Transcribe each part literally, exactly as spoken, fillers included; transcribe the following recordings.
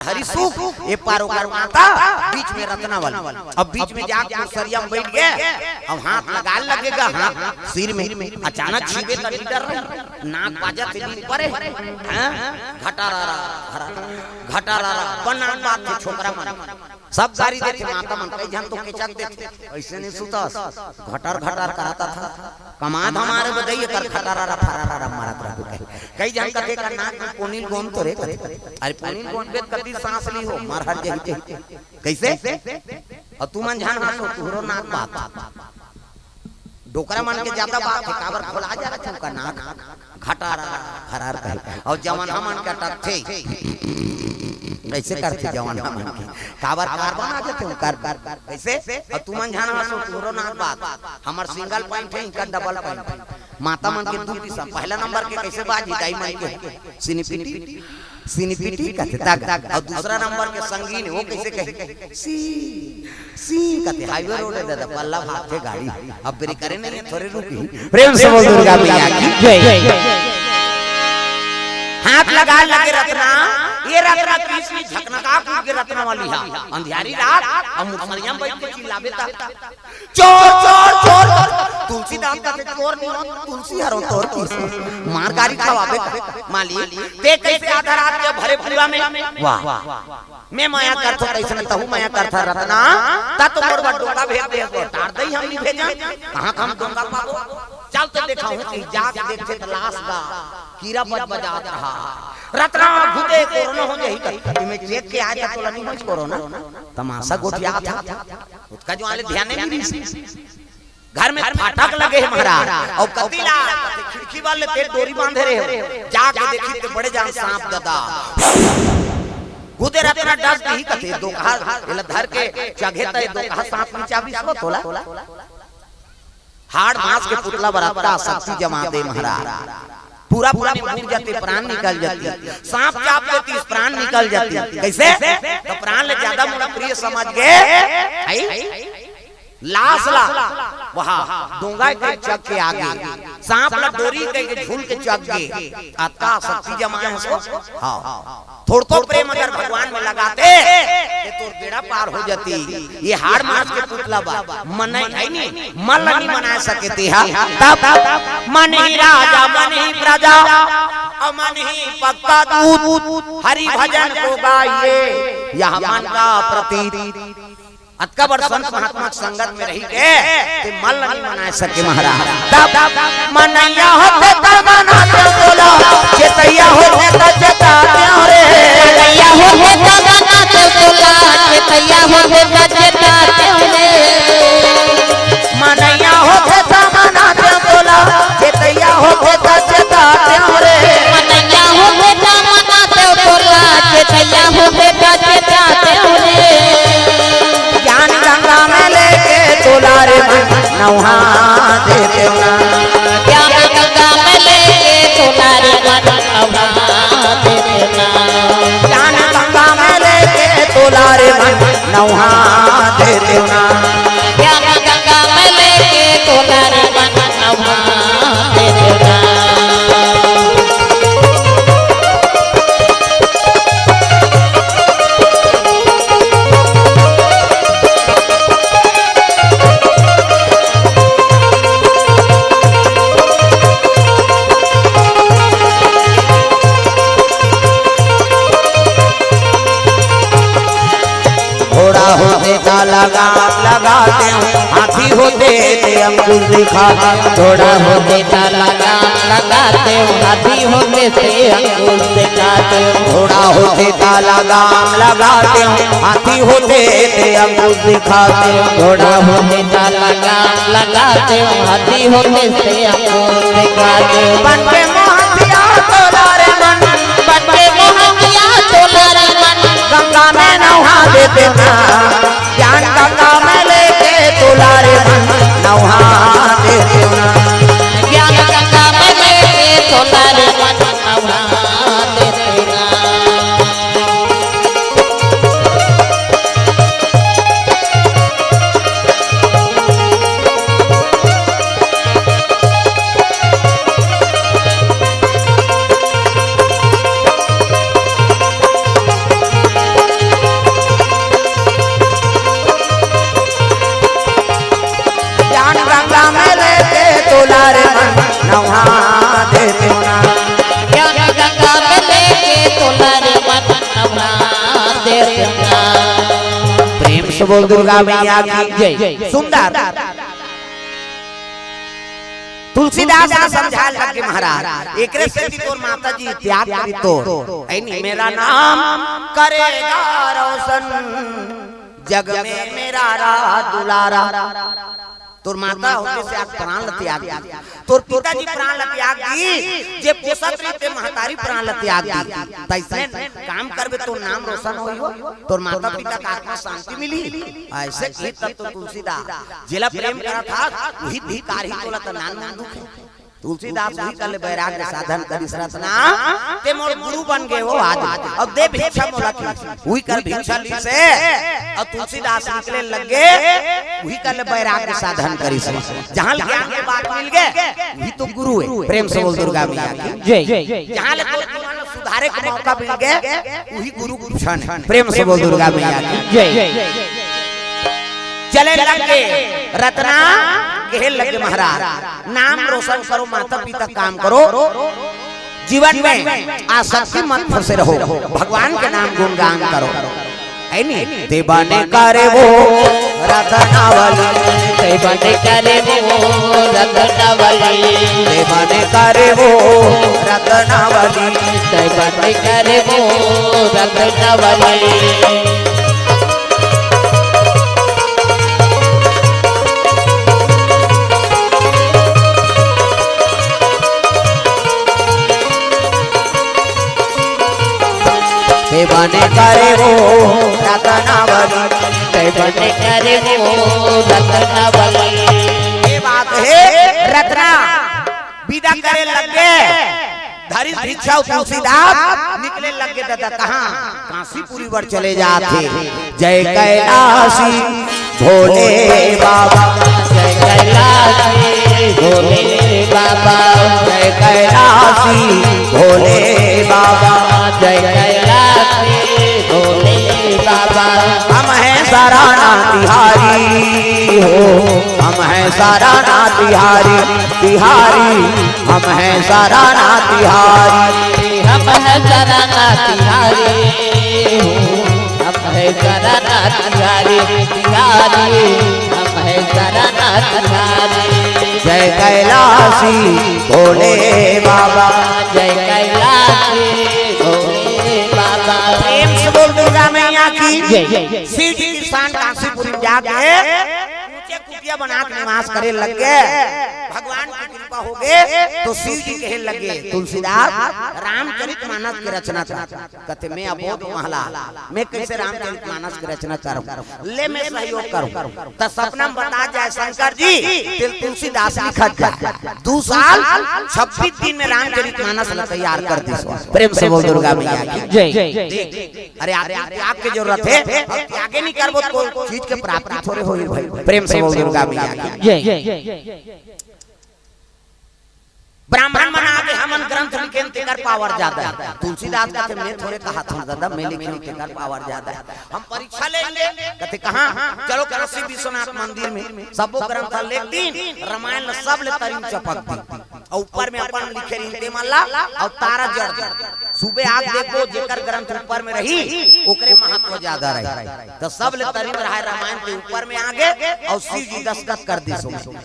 हरी सूप, ए पार ओकर माता, बीच में रत्नावली। अब बीच में जाके कुर्सिया में बैठ गे, अब हाथ लगा लगेगा, हाथ सिर में, अचानक छीबे त डर रही, नाक बाजत हे नींद परे, हैं? घटारारा, घटारारा, बना बात हे छोकरा मन। सब गारी देथे, माता मन कई झन तो केचक देथे, अइसे नइ सुतस, घटर घटर करत हे। कमात हमारे बदई एकर घटारारा फरारारा मारत रहिबे कहे। कई झन कथे एकर नाक में पोनील गोंद तो रे कथे। अरे पोनील गोंदबे त कति सांस ली हो, मर हर जही ते। कइसे? अउ तुमन झन हाँसो, तुहरो नाक बात। डोकरा मन के जादा बात हे, काबर खोला जा रहा ओकर नाक। घटारारा फरार कहे। अउ जवान हमन के अटकथे। कइसे करथे जवान हमन के? काबर कार्बन आ जाथे ओकर। कइसे? अउ तुमन झन हाँसो, तुहरो नाक बात। हमर सिंगल पॉइंट हे, इनकर डबल पॉइंट हे। माता मन के दू किसम, पहला नंबर के कइसे बाजी, दाई मन के सिनिपिटी, सिनिपिटी कथे तक, अउ दूसरा नंबर के संगीन हे, ओ कइसे कहे? सी, सी कथे, हाईवे रोड हे दादा, पल्ला भागथे गाड़ी, अब ब्रेक करे नइ हे, थोरे रुकही। प्रेम से बोल दुर्गा मैया की जय। हाथ लगा लगे रत्ना, ए रत्ना कृष्ण झकनका कूद के रत्नावली हा, अंधियारी रात, अउ मुसरिया में बइठ के चिल्लाबे त चोर, चोर, चोर, चोर। तुलसीदास कथे चोर नइ हों, तुलसी हरों तोर किस। मार गारी खवाबे का। मालिक, ते कइसे आधा रात के भरे पूरा में? वाह। मैं मया करथों, कइसे न तहूँ मया करथा रत्ना। त तो मोर बर डोंगा भेज दे, वो टार दई हम नइ भेजन। कहाँ हम डोंगा पाबो? चल तो देखाहूँ कि जाके देखथे त लाश गा कीरा बज बजात रहा। रत्ना घुदे कोरोना हो जाही कथे। एमे चेक के आय त तोला नइ होइस कोरोना। तमाशा गोठियात हे। ओतका जुवार ले ध्यान नइ रिहिस। घर में फाटक लगे हे महाराज, अउ कति ला खिड़की वाले ते डोरी बांधे रहे हो, जाके देखी ते बड़े जान सांप ददा। घुदे रत्ना डस दिही कथे, दोकहा, एला धर के चघे त दोकहा सांप नीचे आबिस वो तोला। हाड़ मांस के पुतला बराबर शक्ति जमा दे महाराज। पूरा पानी बूड़ जाथे, प्राण निकल जाथे। सांप चाब देतिस, प्राण निकल जाथे। कइसे? त प्राण ले जादा मोला प्रिय समझ गे। हई? लाश ला, वहाँ डोंगा के चघ के आगे, सांप ला डोरी कहिके झूल के चघ गे। अतका शक्ति जमा हे सो। हाँ। थोड़को प्रेम अगर भगवान में लगाते, ते तोर बेड़ा पार हो जाती। ए हाड़ मांस के पुतला बा, मनई हे नी, मन ला नइ मना सके ते हा। तब मन ही राजा, मन ही प्रजा, अउ मन ही पक्का दूत, हरि भजन को गाइए, यह मन का प्रतीत। अतका बड़ संत महात्मा के संगत में रहि के ते मन ल नइ मना सके महाराज। तब मनैया होथे त मनातेंव तोला, चेतैया होथे त चेतातेंव रे। मनैया होथे त मनातेंव तोला, चेतैया होथे त चेतातेंव रे। मनैया होथे त मनातेंव तोला, चेतैया होथे त चेतातेंव रे। मनैया होथे त मनातेंव तोला, चेतैया होथे त चेतातेंव रे। ज्ञान गंगा में लेके तोला रे मन नहा देतेंव ना। ज्ञान गंगा में लेके तोला रे मन नहा देतेंव ना। ज्ञान गंगा में लेके तोला रे मन नहा देतेंव ना। ज्ञान गंगा में लेके तोला रे मन नहा देतेंव ना। घोड़ा होथे त लगाम लगातेंव, हाथी होथे ते अंकुश दिखातेंव। घोड़ा होथे त लगाम लगातेंव, हाथी होथे ते अंकुश दिखातेंव। घोड़ा होथे त लगाम लगातेंव, हाथी होथे ते अंकुश दिखातेंव। घोड़ा होथे त लगाम लगातेंव, हाथी होथे ते अंकुश दिखातेंव। बन के मोहतिया तोला रे मन, बन के मोहतिया तोला रे मन, गंगा में नहा देतेंव ना। ज्ञान गंगा में लेके तोला रे मन नहा देतेंव ना। ज्ञान गंगा में लेके तोला रे मन नहा देतेंव ना। प्रेम से बोल दुर्गा मैया की जय। सुंदर। तुलसीदास ला समझाए लगे महाराज, एकरे सेती तोर माता जी त्याग करी तोर, है नी, मेरा नाम करेगा रोशन, जग में मेरा रहा दुलारा। तोर माता होते से आज प्राण ल त्याग दी, तोर पिताजी प्राण ल त्याग दी, जे पोसत रहिथे महतारी प्राण ल त्याग दी। तइसने काम करबे तो नाम रोशन होई हो, तोर माता पिता का आत्मा शांति मिली। अइसे कही तब तो तुलसीदास जेला प्रेम करत हस, उही धिक्कारी तोला त नानमुन दुख हे। तुलसीदास उही कर ले बैराग्य साधन करिस रतना, ते मोर गुरु बन गे हो आज। अब दे भिक्षा मोला की। उही कर भिक्षा लिस हे, अउ तुलसीदास निकले लगे, उही कर ले बैराग्य साधन करिस हे। जहाँ ले ज्ञान के बात मिल गे, उही तो गुरु हे। प्रेम से बोल दुर्गा मैया की जय। जहाँ ले तोर जीवन ल सुधारे के मौका मिल गे, उही गुरु कृष्ण हे। प्रेम से बोल दुर्गा मैया की जय। चले लगे रतना, कहे लगे महाराज, नाम रोशन करो, माता पिता काम करो, जीवन में आसक्ति मत फंसे रहो, भगवान के नाम गुणगान करो, है नी? ते बने करे वो रतनावली, ते बने करे वो रतनावली, ते बने करे वो रतनावली, ते बने करे वो रतनावली। ते बने करे वो रतनावली, ते बने करे वो रतनावली। ये बात हे रतना। विदा करे लगे, धरिस भिक्षा अउ तुलसीदास निकले लगे। दादा कहाँ? कांसीपुरी बर चले जाथे। जय कैलासी भोले बाबा, जय कैलासी भोले बाबा, जय कैलासी भोले बाबा, जय कैलासी भोले बाबा। हम हैं सराना तिहारी हो, हम हैं सराना तिहारी, तिहारी, हम हैं सराना तिहारी। हम हैं सराना तिहारी हो, हम हैं सराना तिहारी, तिहारी, हम हैं सराना तिहारी। जय कैलासी भोले बाबा, जय कैलासी भोले बाबा। प्रेम से बोल दुर्गा मैया की जय। शिव जी के स्थान कांसीपुरी में जाके ऊंचे कुटिया बना के निवास करे लगे। भगवान की कृपा हो गे तो शिव जी कहे लगे, तुलसीदास रामचरित मानस के रचना कर। कथे, मैं अबोध महला, मैं कैसे रामचरित मानस के रचना करूं? ले मैं सहयोग करूं। त सपना में बता जाए शंकर जी, तेला तुलसीदास लिखत जाए। दू साल छब्बीस दिन में रामचरित मानस ला तैयार कर दिस। प्रेम से बोल दुर्गा मैया की जय। देख, अरे आदमी त्याग के जरूरत हे, अउ त्यागे नहीं करबो तो कोई चीज के प्राप्ति थोड़े होही भाई। प्रेम से बोल दुर्गा मैया की जय। ब्राह्मण मन आगे हमन ग्रंथ लिखेन तेकर पावर जादा हे। तुलसीदास कथे, मैं थोड़े कहत हंव दादा, मैं लिखेन तेकर पावर जादा हे। हम परीक्षा लेंगे। कथे, कहाँ? चलो काशी विश्वनाथ मंदिर में। सबो ग्रंथ लिख दिन, रामायण ल सब ले तरी म चपक दिन। अउ ऊपर में अपन लिखे रहिन ते मन ला, अउ तारा जड़ दिन। सुबह आके देखबो, जेकर ग्रंथ ऊपर में रही, ओकरे महत्व जादा रही। त सब ले तरी म रहाय रामायण के ऊपर में आगे, अउ शिव जी दस्तखत कर दिस।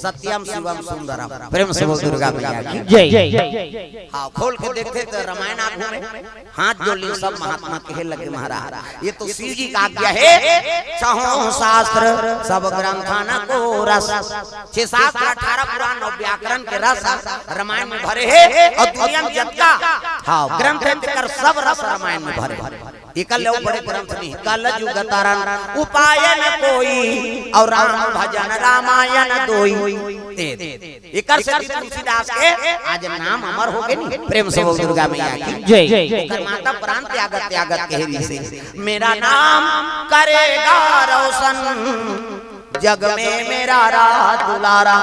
सत्यम शिवम सुंदरम। प्रेम से बोल दुर्गा मैया की जय। हाँ, खोल के देखथे त रामायण आगू में हाथ जोड़ लिन सब महात्मा, कहे लगे महाराज, ये तो शिव जी का आज्ञा हे। छहों शास्त्र सब ग्रंथन को रस, छह शास्त्र, अठारह पुराण अउ व्याकरण के रस रामायण में भरे हे। अउ दुनिया में जतका, हाँ, ग्रंथ हे, तेकर सब रस रामायण में भरे हे। एकर ले अउ बड़े ग्रंथ नहीं। कल युग तरन उपाय न कोई, अउ राम भजन रामायण दोई। ए, एकर सेती तुलसीदास के आज नाम अमर हो गे नी। प्रेम से बोल दुर्गा मैया की जय। ओकर माता प्राण त्यागत त्यागत कहे रहिसे, मेरा नाम करेगा रोशन, जग में मेरा रहा दुलारा।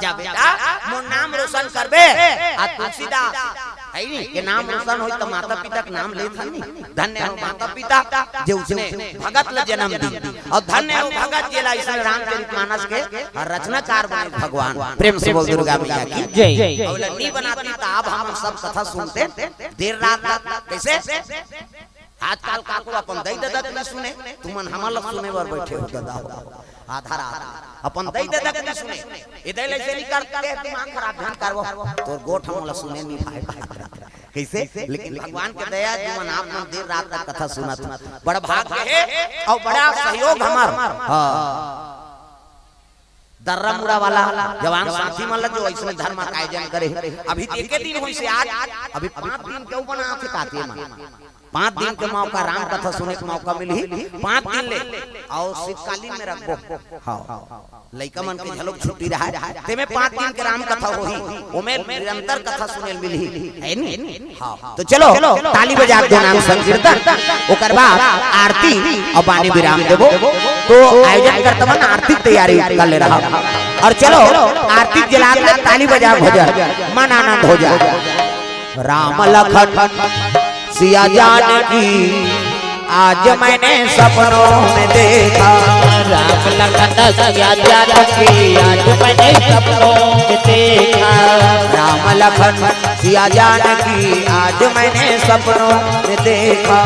जा बेटा, मोर नाम रोशन करबे। आ तुलसीदास, है नी, के नाम रोशन होई त माता पिता के नाम लेत हन नी। धन्य हो माता पिता, जे उसने भगत ल जन्म दी, अउ धन्य हो भगत जेला अइसन रामचरित मानस के रचनाकार बने भगवान। प्रेम से बोल दुर्गा मैया की जय। अउ नी बनाती त अब हम सब कथा सुनते देर रात तक। कैसे? आजकल काकू अपन दई ददा के नइ सुने, तुमन हमन ला सुने बर बइठे हो ददा हो। आधा रात अपन दई ददा के नइ सुने। ए दई ला अइसे नइ करते, दिमाग खराब झन करवो। तोर गोठ हमन ला सुने नइ भाई। कइसे? लेकिन भगवान के दया, तुमन आप मन देर रात तक कथा सुनत हो। बड़ा भाग हे अउ बड़ा सहयोग हमर। हाँ। दर्रा मुड़ा वाला जवान साथी मन ला जो अइसने धर्म का आयोजन करे हे। अभी तो एके दिन होइस हे आज, अभी पाँच दिन के ऊपर ना थे काते मन। पाँच दिन के मौका, राम कथा सुने के मौका मिलही, पाँच दिन ले। अउ शीतकालीन में रखबो। हाँ, लइका मन के घलोक छुट्टी रहय, तेमे पाँच दिन के राम कथा होही, ओमे निरंतर कथा सुने ल मिलही, हे नी? हाँ, तो चलो, ताली बजा के दो नाम संकीर्तन, ओकर बाद आरती अउ बानी विराम देबो। तो आयोजन करता मन आरती के तैयारी कर ले रहा। अउ चलो, आरती जला के ताली बजा भजन, मन आनंद हो जाए। राम लखन सिया जानकी आज मैंने सपनों में देखा। राम लखन सिया जानकी आज मैंने सपनों में देखा। राम लखन सिया जानकी आज मैंने सपनों में देखा।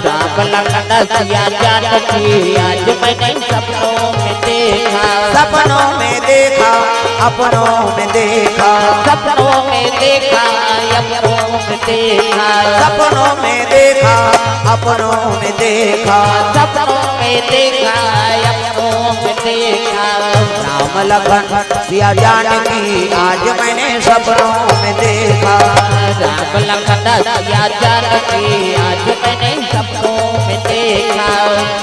राम लखन सिया जानकी आज मैंने सपनों में देखा। सपनों में देखा, अपनों में देखा। सपनों में देखा, अपनों में देखा। सपनों में देखा, अपनों में देखा। सपनों में देखा, अपनों में देखा। राम लखन सिया जानकी आज मैंने सपनों में देखा। राम लखन सिया जानकी आज मैंने सपनों में देखा।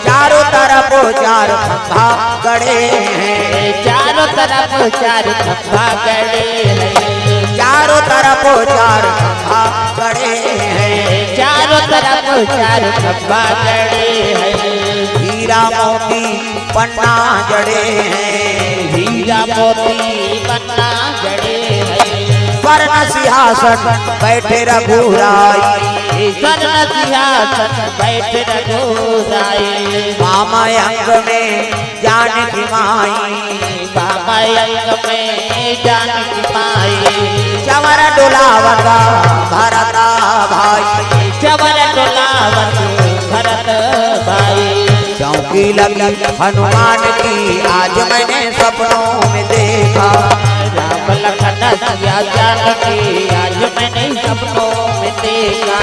चारों तरफ चार खंभा गड़े हैं। चारों तरफ चार खंभा गड़े हैं। चारों तरफ चार खंभा गड़े हैं। चारों तरफ चार खंभा गड़े हैं। हीरा मोती पन्ना जड़े हैं। हीरा मोती पन्ना जड़े हैं। स्वर्ण सिंहासन बैठे रघुराई। स्वर्ण सिंहासन बैठे रघुराई। वाम अंग में जानकी माई। वाम अंग में जानकी माई। चंवर डोलावत भरत भाई। चंवर डोलावत भरत भाई। चौकी लगी हनुमान की आज मैंने सपनों में देखा। राम लखन सिया जानकी आज मैंने सपनों में देखा।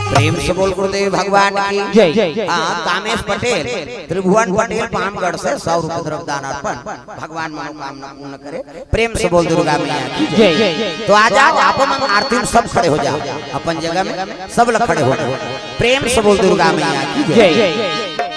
प्रेम से बोल गुरुदेव भगवान की जय। हाँ, कामेश पटेल, त्रिभुवन पटेल, पामगढ़ से सौ रुपये द्रव्य दान अर्पण। भगवान मनोकामना पूर्ण करे। प्रेम से बोल दुर्गा मैया की जय। जय। तो आ जाओ, आप मन आरती में सब खड़े हो जाओ, अपन जगह में सब लोग खड़े हो जाओ। प्रेम से बोल दुर्गा मैया की जय। जय।